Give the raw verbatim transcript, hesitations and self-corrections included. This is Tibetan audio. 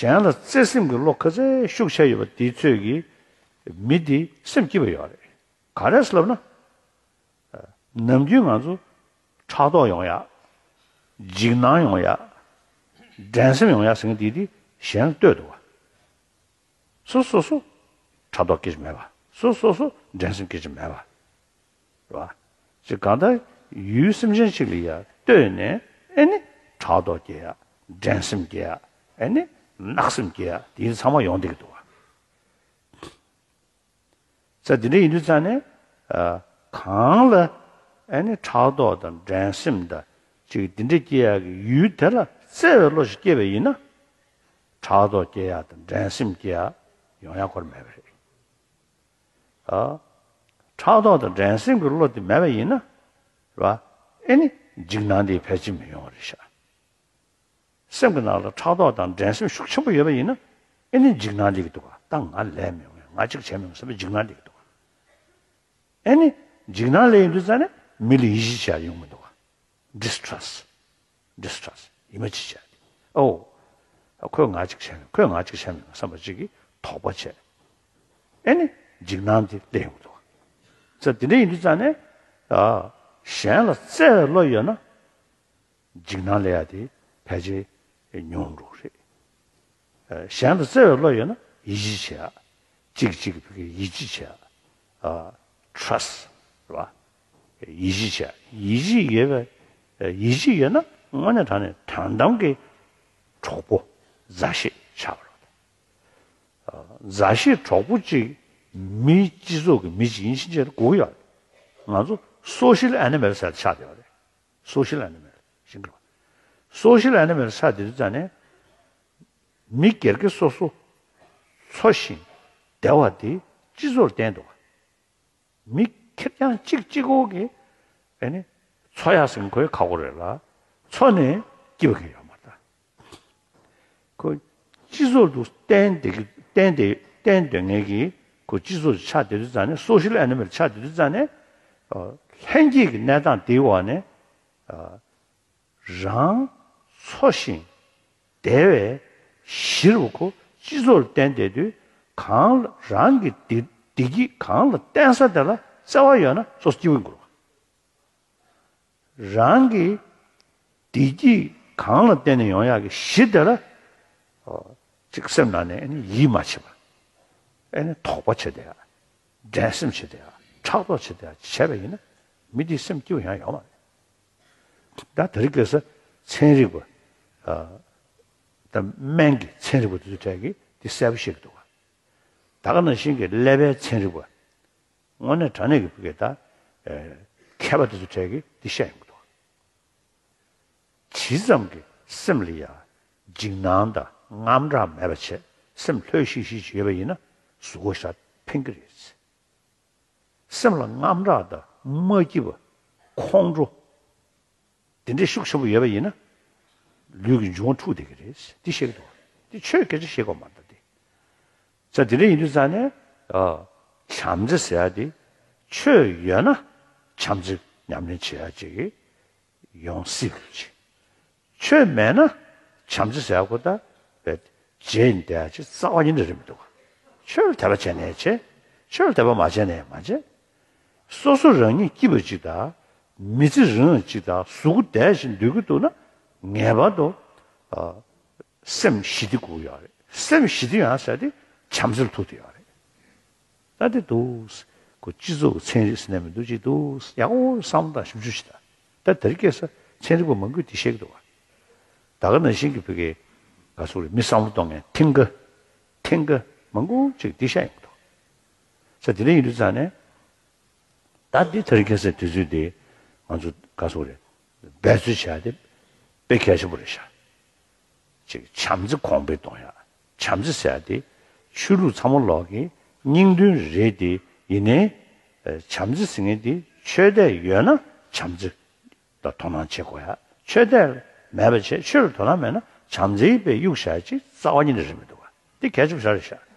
གཞན་ལ་བརྩེ་སེམས་ཀྱི་བློ་ག་ཚད་ཤུགས་ཆེ་ཡོད་པ་དེའི་ཚོད་ཀྱིས་མི་དེ་སེམས་སྐྱིད་པ་ཡོད་རེད། ག་རེ་ཟེར་ལབ་ན། ནམ་རྒྱུན་ང་ཚོ་ཕྲག་དོག་ཡོང་ཡ། འཇིགས་སྣང་ཡོང་ཡ། འགྲན་སེམས་ཡོང་ཡ་ཟེར་མཁན་དེ་དེ་གཞན་ལ་ལྟོས་འདུག་བ། སོ་སོ་སོ་ཕྲག་དོག་སྐྱེ་གི་མེད་པ། སོ་སོ་སོ་འགྲན་སེམས་སྐྱེ་གི་མེད་པ། རེད་བ། ཅིག་གང་ལྟར་ཡུལ་སེམས་ཅན་ཅིག་ལ་ཡ་ལྟོས་ནས་ཨེ་ནི་ཕྲག་དོག་སྐྱེ་ཡ། འགྲན་སེམས་སྐྱེ་ཡ། ཨེ་ནི་བརྣག་སེམས་སྐྱེ་ཡ། དེ་ཚང་མ་ཡོང་བསྡད་ཀྱི་འདུག་བ། ས་དེ་འདྲ་ཡིན་དུས་ཙང་ནས། ཨ། གང་ལ་ཨེ་ནི་ཕྲག་དོག་དང་འགྲན་སེམས་དང་ཅིག་དེ་འདྲ་སྐྱེ་ཡག་གི་ཡུལ་དེ་ལ་བརྩེ་བའི་བློ་ཞིག་སྐྱེས་པ་ཡིན་ན། ཕྲག་དོག་སྐྱེ་ཡག་དང་འགྲན་སེམས་སྐྱེ་ཡག་ཡོང་ཡག་སྐོར་མེད་པ་རེད། ཨ། ཕྲག་དོག་དང་འགྲན་སེམས་ཀྱི་བློ་དེ་མེད་པ་ཡིན་ན། རེད་བ། ཨེ་ནི་འཇིགས་སྣང་དེ་ཕལ་ཆེར་མི་ཡོང་བ་རེད་ཤག་སེམས་ཀྱི་ནང་ལ་ཕྲག་དོག་དང་འགྲན་སེམས་ཤུགས་ཆེན་པོ་ཡོད་པ་ཡིན་ན། ཨེ་ནི་འཇིགས་སྣང་སླེབས་ཀྱི་འདུག་ག་ད་ང་ལས་མི་ཡོང་། ང་གཅིག་བྱས་མི་ཡོང་བསམ་པའི་འཇིགས་སྣང་སླེབས་ཀྱི་འདུག་ག་ཨེ་ནི་འཇིགས་སྣང་སླེབས་ཡོང་དུས་ཙང་ནས་མི་ལ་ཡིད་ཆེས་བྱེད་ཡ་ཡོང་མི་འདུག་ག distrust distrust ཡིད་མ་ཆེས་བྱེད་ཡ། ཨོ། ཁོས་ང་གཅིག་བྱས་མི་ཡོང་། ཁོས་ང་གཅིག་བྱས་མི་ཡོང་བསམ་པ་གཅིག་གིས་དོགས་པ་བྱས། ཨེ་ནི་འཇིགས་སྣང་དེ་སླེབས་ཡོང་གི་འདུག་ག་ས་དེ་འདྲ་ཡིན་དུས་ཙང་ནས། ཨ། གཞན་ལ་བརྩེ་བའི་བློ་ཡོད་ན། འཇིགས་སྣང་སླེབས་ཡ་དེ་ཕལ་ཆེར་ཉུང་འགྲོ་གི་རེད། གཞན་ལ་བརྩེ་བའི་བློ་ཡོད་ན་ཡིད་ཆེས་བྱེད་ཡ། གཅིག་གཅིག་གི་ཡིད་ཆེས་བྱེད་ཡ། ཨ། trust རེད་བ། ཡིད་ཆེས་བྱེད་ཡ། ཡིད་ཆེས་ཡོད་པ། ཡིད་ཆེས་ཡོད་ན་དངོས་གནས་དྲང་གནས་དོན་དམ་གྱི་གྲོགས་པོ་མཛའ་བཤེས་ཆགས་པ་རེད། མཛའ་བཤེས་གྲོགས་པོ་གཅིག་མི་སྤྱི་ཚོགས་ཀྱི་མི་གཅིག་ཡིན་ཕྱིན་ཆད་དགོས་ཀྱི་ཡོད་རེད། ང་ཚོ་social animal ཟེར་ཆགས་བསྡད་པ་རེད། social animal ཤིང་ཀི་རེད། social animal ཆགས་བསྡད་དུས་ཙང་ནས་མི་སྒེར་གྱི་སོ་སོ་འཚོ་ཞིང་བདེ་བ་དེ་སྤྱི་ཚོགས་ལ་བརྟེན་འདུག་ག་མི་ཁེར་རྐྱང་གཅིག་གཅིག་པོ་གིས་ཨེ་ནི་འཚོ་ཡག་ཟེར་མཁན་ཁོའི་ཁག་པོ་རེད་ལ། འཚོ་ནས་སྐྱིད་པ་གང་ཡང་ཡོད་མ་རེད་ད། ཁོ་སྤྱི་ཚོགས་དུ་བརྟེན་བསྡད་ཀྱི་བརྟེན་ཏེ་བརྟེན་སྡོད་མཁན་གྱི་ཁོ་སྤྱི་ཚོགས་ཆགས་བསྡད་དུས་ཙང་ནས། social animal ཆགས་བསྡད་དུས་ཙང་ནས། ཨ། ལྷན་སྐྱེས་ཀྱི་གནས་སྟངས་དེའི་འོག་ནས། ཨ། རང་འཚོ་ཞིང་བདེ་བའི་གཞིར་བ་ཁོ་སྤྱི་ཚོགས་ལ་བརྟེན་བསྡད་དུས། གང་ལ་རང་གི་བདེ་བདེ་སྐྱིད་གང་ལ་བརྟེན་ས་དེ་ལ་བརྩེ་བ་ཡོད་ན་སོ་སོ་སྐྱིད་པོ་ཡིན་དགོས་རེད། རང་གི་བདེ་སྐྱིད་གང་ལ་བརྟེན་ནས་ཡོང་ཡག་གི་གཞི་དེ་ལ། ཨོ། ཅིག་སེམས་ནང་ནས་ཨ་ནི་ཡིད་མ་ཆེས་པ། ཨ་ནི་དོགས་པ་བྱེད་བསྡད་ཡ། འགྲན་སེམས་བྱེད་བསྡད་ཡ། ཕྲག་དོག་བྱེད་བསྡད་ཡ་བྱས་པ་ཡིན་ན། མི་དེའི་སེམས་སྐྱིད་པོ་ཡང་ཡོང་མ་རེད། ད་དེ་རིང་ཁ་སང་ཚན་རིག་པ། ཨ། ད་སྨན་གྱི་ཚན་རིག་པ་དེ་ཚོ་གྲས་ཀྱིས་དེ་གསལ་པོ་བཤད་ཀྱི་འདུག་ག་ད་ག་ནང་བཞིན་གྱི་ཀླད་པའི་ཚན་རིག་པ། དངོས་གནས་དྲང་གནས་ཀྱི་བུ་གས་ད། ཨེ། མཁས་པ་དེ་ཚོ་གྲས་ཀྱིས་འདི་བཤད་ཡོང་གི་འདུག་ཇི་ཙམ་གྱིས་སེམས་ལ་ཡ་འཇིགས་སྣང་དང་དངངས་སྐྲག་མེད་པ་བྱས། སེམས་ལྷོད་ཤིག་ཤིག་ཅིག་ཡོད་པ་ཡིན་ན་གཟུགས་པོ་ཞེ་དྲག་ཕན་གྱི་རེད། སེམས་ལ་དངངས་སྐྲག་དང་མ་སྐྱིད་པ། ཁོང་ཁྲོ། དེ་འདྲའི་ཤུགས་ཆེན་པོ་ཡོད་པ་ཡིན་ན། ལུས་ཀྱི་འབྱུང་བ་འཁྲུགས་བསྡད་ཀྱི་རེད། འདི་བཤད་ཀྱི་འདུག་འདི་ཆོས་སྐད་ཆ་བཤད་དགོས་མ་རེད་ད་འདི། ས་དེ་འདྲ་ཡིན་དུས་ཙང་ནས། ཨ། བྱམས་བརྩེ་ཟེར་ཡ་དེ། ཆོས་ཡོད་ན་བྱམས་བརྩེ་ཉམས་ལེན་བྱེད་ཡ་ཅིག་ཡོང་སྲིད་པ་ཅིག་ཆོས་མེད་ན་བྱམས་བརྩེ་ཟེར་ཡ་ཁོ་ད་བྱས་ནས་བསྡད་ཡ་ཅིག་རྩ་བ་ཉིད་ནས་རེད་མི་འདུག་ག་ཆོས་ལ་དད་པ་བྱས་ནའི་བྱས། ཆོས་ལ་དད་པ་མ་བྱས་ནའི་མ་བྱས། སོ་སོ་རང་ཉིད་སྐྱིད་པ་ཅིག་དང་། མི་ཚེ་རིང་བ་ཅིག་དང་། གཟུགས་པོ་བདེ་ཞིང་སྡོད་ཀྱི་འདུག་ན། ངེས་པར་དུ། ཨ། སེམས་ཞི་བདེ་དགོས་ཡོད་རེད། སེམས་ཞི་བདེ་ཡོང་ས་དེ་བྱམས་བརྩེ་ལ་ཐུག་བསྡད་ཡོད་རེད། ད་དེ་འདུག་ཁོ་སྤྱི་ཚོགས་ཀྱི་ཚན་རིག་ཟེར་ནས་མི་འདུག་ཅིག་འདུག་ཡག་པོ་བསམ་བློ་བཏང་ཞིབ་འཇུག་བྱེད་ད། ད་དེ་རིང་ཁ་སང་ཚན་རིག་པ་མང་པོས་དེ་བཤད་ཀྱི་འདུག་བ། ད་ག་ནང་བཞིན་གྱི་བོད་སྐད་ག་ཚོད་རེད། མི་བསམ་བློ་གཏོང་མཁན་ཐེངས་འགའ། ཐེངས་འགའ་མང་པོ་ཅིག་དེ་བཤད་ཡོང་གི་འདུག་ས་དེ་འདྲ་ཡིན་དུས་ཙང་ནས། ད་འདི་དེ་རིང་ཁ་སང་དུས་ཚོད་འདི་ང་ཚོ་ག་ཚོད་རེད། འབད་རྩོལ་བྱ་དེ་དཔེ་གལ་ཆེན་པོ་རེད་ཤག་ཅིག་བྱམས་བརྩེ་གོང་འཕེལ་གཏོང་ཡ། བྱམས་བརྩེ་ཟེར་ཡ་དེ་ཆོས་ལུགས་ཚང་མ་ལོག་གི་སྙིང་དོན་རེད་དེ། ཡིན་ནའི་བྱམས་བརྩེ་ཟེར་མཁན་དེ་ཆོས་དད་ཡོད་ན་བྱམས་བརྩེ་ལ་དོ་སྣང་བྱེད་དགོས་ཡ། ཆོས་དད་མེད་པ་བྱས། ཆོས་ལ་དོ་སྣང་མེད་ན་བྱམས་བརྩེའི་དཔེ་གཡུག་བཞག་ཅིག་རྩ་བ་ཉིད་ནས་རེད་མི་འདུག་ག་འདི་གལ་ཆེན་པོ་ཞེ་དྲག་རེད་ཤག